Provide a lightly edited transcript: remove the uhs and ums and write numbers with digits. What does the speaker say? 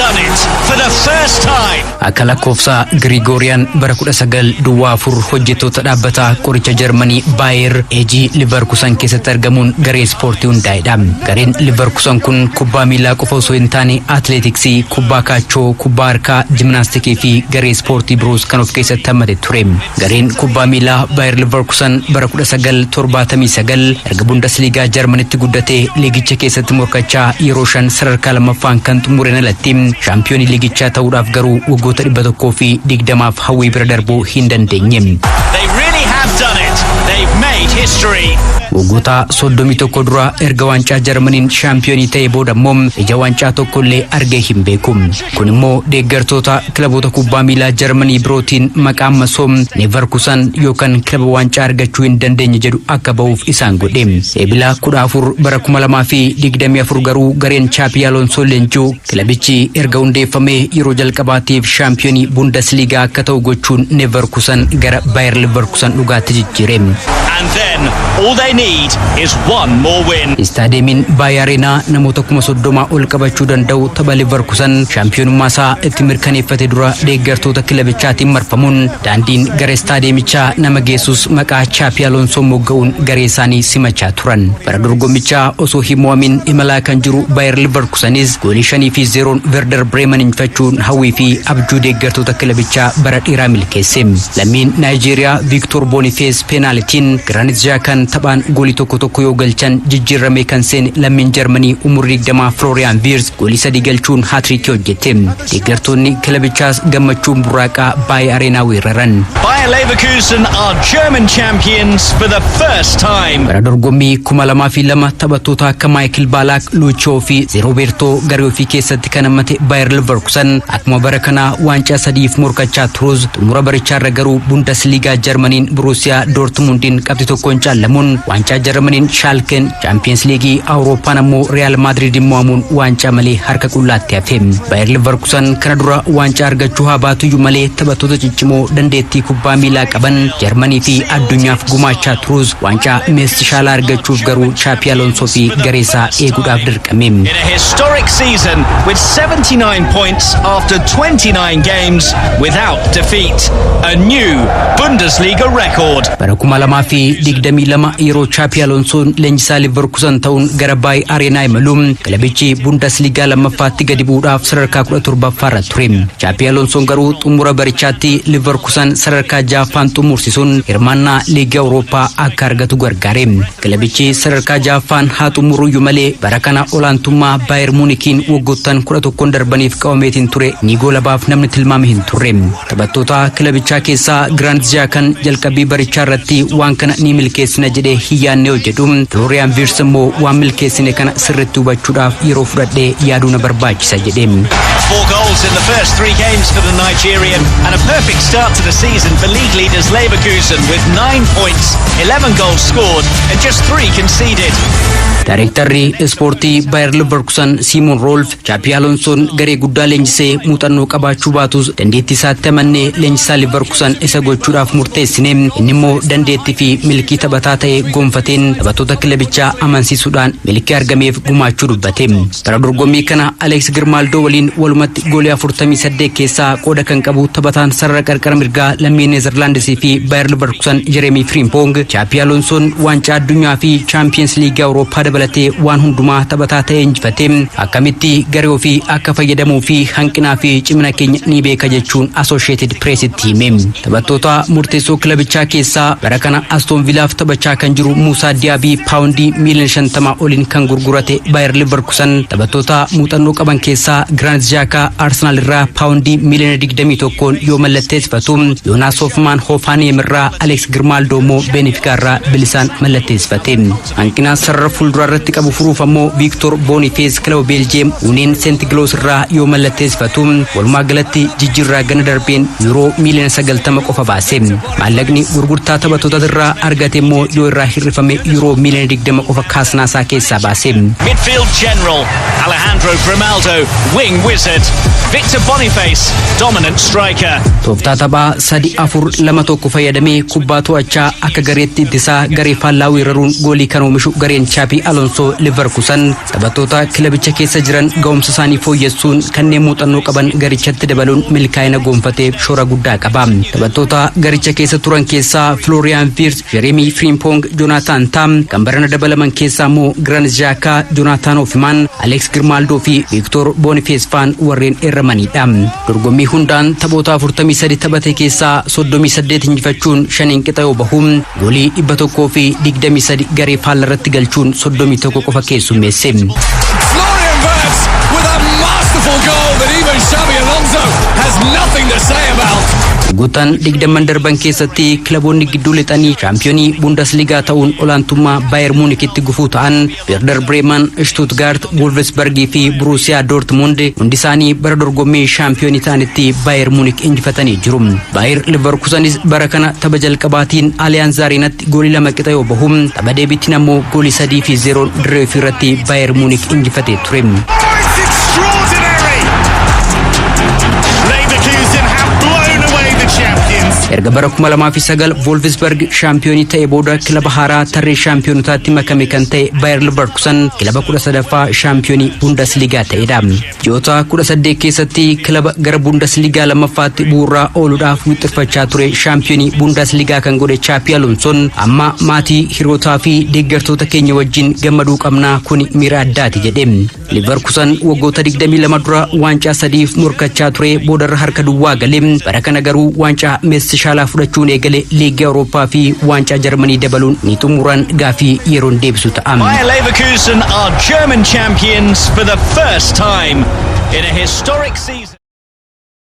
done it for the first time. Akka lakkoofsa Girigooriyaan bara 1904 hojjettoota dhaabbata qoricha Jarmanii Baayer AG Liverkusan keessatti argamuun garee ispoortii hundaa'edha. Gareen Liverkusan kun kubbaa miilaa qofa osoo hin taane atleetiksii, kubbaa kaachoo, kubbaa harkaa, jimnaastikii fi garee ispoortii biroos kan of keessatti hammate ture. Gareen kubbaa miilaa Baayer Liverkusan bara 1979 erga Bundesliigaa Jarmanitti guddatee liigicha keessatti morkachaa yeroo shan sadarkaa lammaffaan kan xumureen alatti shaampiyoonii liigichaa ta'uudhaaf garuu waggoota 120f hawwii bira darbuu hin dandeenye. They really have done it. They've made history. Waggoota 31 dura erga waancaa Jarmaniin shaampiyoonii ta'e booda immoo ija waancaa tokko illee argee hin beeku. Kun immoo deeggartoota kilaboota kubbaa miilaa Jarmanii birootiin maqaan masoo Neverkusan yookaan kilaba waancaa argachuu hin dandeenye jedhu akka ba'uuf isaan godhe. Eebila 14 bara 2024 garuu gareen Chaapi Alonsoo leenjuu kilabichi erga hundeeffamee yeroo jalqabaatiif shaampiyoonii Bundesliigaa akka ta'u gochuun Neverkusan gara Bayer Leverkusen dhugaatti jijjiire. And then all they need is one more win. Istaadiyeemiin Baay Areenaa namoota 30,000 ol qabachuu danda'u tapha Leverkusen shaampiyoonummaa isaa itti mirkaneeffate dura deeggartoota kilabichaatiin marfamuun daandiin gara istaadiyeemichaa nama geessus maqaa Chaapi Alonsoo mogga'uun garee isaanii simachaa turan. Bara dorgommichaa osoo hin mo'amin imalaa kan jiru Bayer Leverkusenis goolii 5-0n Werder Bremen injifachuun hawwii fi abjuu deeggartoota kilabichaa bara dheeraa milkeesse. Lammiin Naayijeeriyaa Victor Boniface peenaalitiin, Granit Xhaakaan taphaan goolii tokko tokko yoo galchan, jijjiirramee kan seene lammiin Jarmanii umurii 20 Florian Wirtz goolii sadii galchuun haatriikii hojjete. Deeggartoonni kilabichaas gammachuun burraaqaa Baay Areenaa weeraran. Bayer Leverkusen are German champions for the first time. Bara dorgommii 2002 taphattoota akka Maayikil Baalaak, Luuchoo fi Roberto garee ofii keessatti kan hammate Bayer Leverkusen akkuma bara kanaa waancaa sadiif morkachaa turus, xumura barichaarra garuu Bundesliigaa Jarmaniin Borussiyaa Dortmundiin qabxii tokkoon caallamuun, waancaa Jarmaniin Shaalken, Chaampiyeens Liigii Awurooppaan ammoo Real Maadriid mo'amuun waancaa malee harka qullaatti hafe. Bayer Leverkusen kana dura waancaa argachuu haa baatuyyuu malee taphattoota ciccimoo dandeettii kubbaa miilaa qaban Jarmanii fi addunyaaf gumaachaa turus, waancaa Meestishaalaa argachuuf garuu Chaapi Alonsoo fi gareesaa eeguudhaaf dirqame. In a historic season with 79 points after 29 games without defeat. A new Bundesliga record. Bara 2022 yeroo Chaapi Alonsoon leenjisaa Leverkusen ta'uun gara Baay Areenaa imaluun kilabichi Bundesliigaa lammaffaatti gadi bu'uudhaaf sadarkaa 17ffaarra ture. Chaapi Alonsoon garuu xumura barichaatti Leverkusen sadarkaa ja'affaan xumursisuun hirmaannaa Liigii Awurooppaa akka argatu gargaare. Kilabichi sadarkaa ja'affaan haa xumuruyyuu malee bara kana olaantummaa Baayer Muunikiin waggoottan 11 darbaniif qabameetiin ture ni goolabaaf namni tilmaame hin turre. Taphattoota kilabichaa keessaa Giraant Jaakan jalqabbii barichaa irratti waan kana ni milkeessina jedhee hin yaadne hojjedhu. Florian Wirtz immoo waan milkeessine kana sirriitti hubachuudhaaf yeroo fudhadhee yaaduu na barbaachisa jedhe. Four goals in the first three games for the Nigerian and a perfect start to the season for league leaders Leverkusen with 9 points, 11 goals scored and just three conceded. Daareektarri ispoortii Bayer Leverkusen Simon Rolf, Chaapi Alonsoon garee guddaa leenjisee muuxannoo qabaachuu baatus dandeettii isaatti amannee leenjisaa Leverkusen isa gochuudhaaf murteessine, inni immoo dandeettii fi milkii taphataa ta'e gonfateen taphattoota kilabichaa amansiisuudhaan milkii argameef gumaachuu dubbate. Bara dorgommii kana Alex Girmaaldoo waliin walumatti goolii 48 keessaa qooda kan qabu taphataan sarara qarqara mirgaa lammii Neezerlaandisii fi Bayer Leverkusen Jeremy Frimpong, Chaapi Alonsoon waancaa addunyaa fi Chaampiyeens Liigii Awurooppaa dabalatee waan hundumaa taphataa ta'e injifate, akkamitti garee ofii akka fayyadamuu fi hanqinaa fi cimina keenya ni beeka jechuun Associated Pressitti hime. Taphattoota murteessoo kilabichaa keessaa bara kana Aston Villaaf taphachaa kan jiru Muusaa Diyaabii paawundii miiliyoona 50 oliin kan gurgurate Bayer Leverkusen, taphattoota muuxannoo qaban keessaa Granit Xhaka Arsenal irraa paawundii miiliyoona 21 yoo mallatteessifatu, Yoonaas Hofmaan Hoffenheim irraa, Alex Girmaaldo immoo Benfica irraa bilisaan mallatteessifate. Hanqina sarara fuulduraa irratti qabu furuuf ammoo Victor Boniface kilaba Beeljeem Union Saint Gilloise irraa yoo mallatteessifatu, walumaa galatti jijjiirraa gana darbeen yuuroo miiliyoona 90 qofa baase. Maallaqni gurgurtaa taphattoota irraa argate immoo yoo irraa hir'ifame yuuroo miiliyoona 20 qofa kaasnaasaa keessaa baase. Midfield general Alejandro Grimaldo, wing wizard. Victor Boniface, dominant striker. Tooftaa taphaa 3-4-2-1 fayyadamee kubbaa to'achaa akka gareetti ittisaa garee faallaa weeraruun goolii kan oomishu gareen Chaabii Alonsoo Liverkusan taphattoota kilabicha keessa jiran ga'umsa isaanii fooyyessuun kanneen muuxannoo qaban garichatti dabaluun milkaa'ina gonfatee shoora guddaa qaba. Taphattoota garicha keessa turan keessaa Florian Wirtz, Jeremy Frimpong, Jonathan Tah, kan barana dabalaman keessaa immoo Granit Xhaka, Jonathan Hoffman, Alex Grimaldo fi Victor Boniface faan warreen eerramanidha. Dorgommii hundaan taphoota 43 taphate keessaa 38 injifachuun shaniin qixa yoo bahu, goolii 123 garee faalla irratti galchuun 31 qofa keessummeesse. Florian Wirtz with a masterful goal that even Xabi Alonso has nothing to say about. Waggoottan 20n darban keessatti kilaboonni gidduu lixanii shaampiyoonii Bundesligaa ta'uun olaantummaa Baayer Muunikitti gufuu ta'an Werder Bremen, Stuttgart, Wolfsburg fi Borussia Dortmund hundi isaanii bara dorgommii shaampiyoonii ta'anitti Baayer Muunik injifatanii jiru. Baayer Leverkusenis bara kana tapha jalqabaatiin Allianz Arenatti goolii 2 qixa yoo bahu, tapha deebiitiin ammoo goolii 3-0n dirree ofii irratti Baayer Muunik injifatee ture. Oh, it's extraordinary! Leverkusen have blown away the champions. Erga bara 2009 Wolfsburg shaampiyoonii ta'e booda kilaba haaraa tarree shaampiyonotaatti makame kan ta'e Bayer Leverkusen kilaba 13ffaa shaampiyoonii Bundesligaa ta'edha. Ji'oota 18 keessatti kilaba gara Bundesligaa lammaffaatti bu'uuraa ooluudhaaf wixxirfachaa ture shaampiyoonii Bundesligaa kan godhe Chaapi Alonsoon, "Amma maatii, hirootaa fi deeggartoota keenya wajjin gammaduu qabnaa, kuni miira addaati," jedhe. Leverkusen waggoota 22 dura waancaa sadiif morkachaa ture boodarra harka duwwaa gale. Bara kana garuu waancaa Meestishaalaa fudhachuun eegale liigii Awurooppaa fi waancaa Jarmanii dabaluun ni xumuraan gaafii yeroon deebisu ta'a. Bayer Leverkusen are German champions for the first time in a historic season.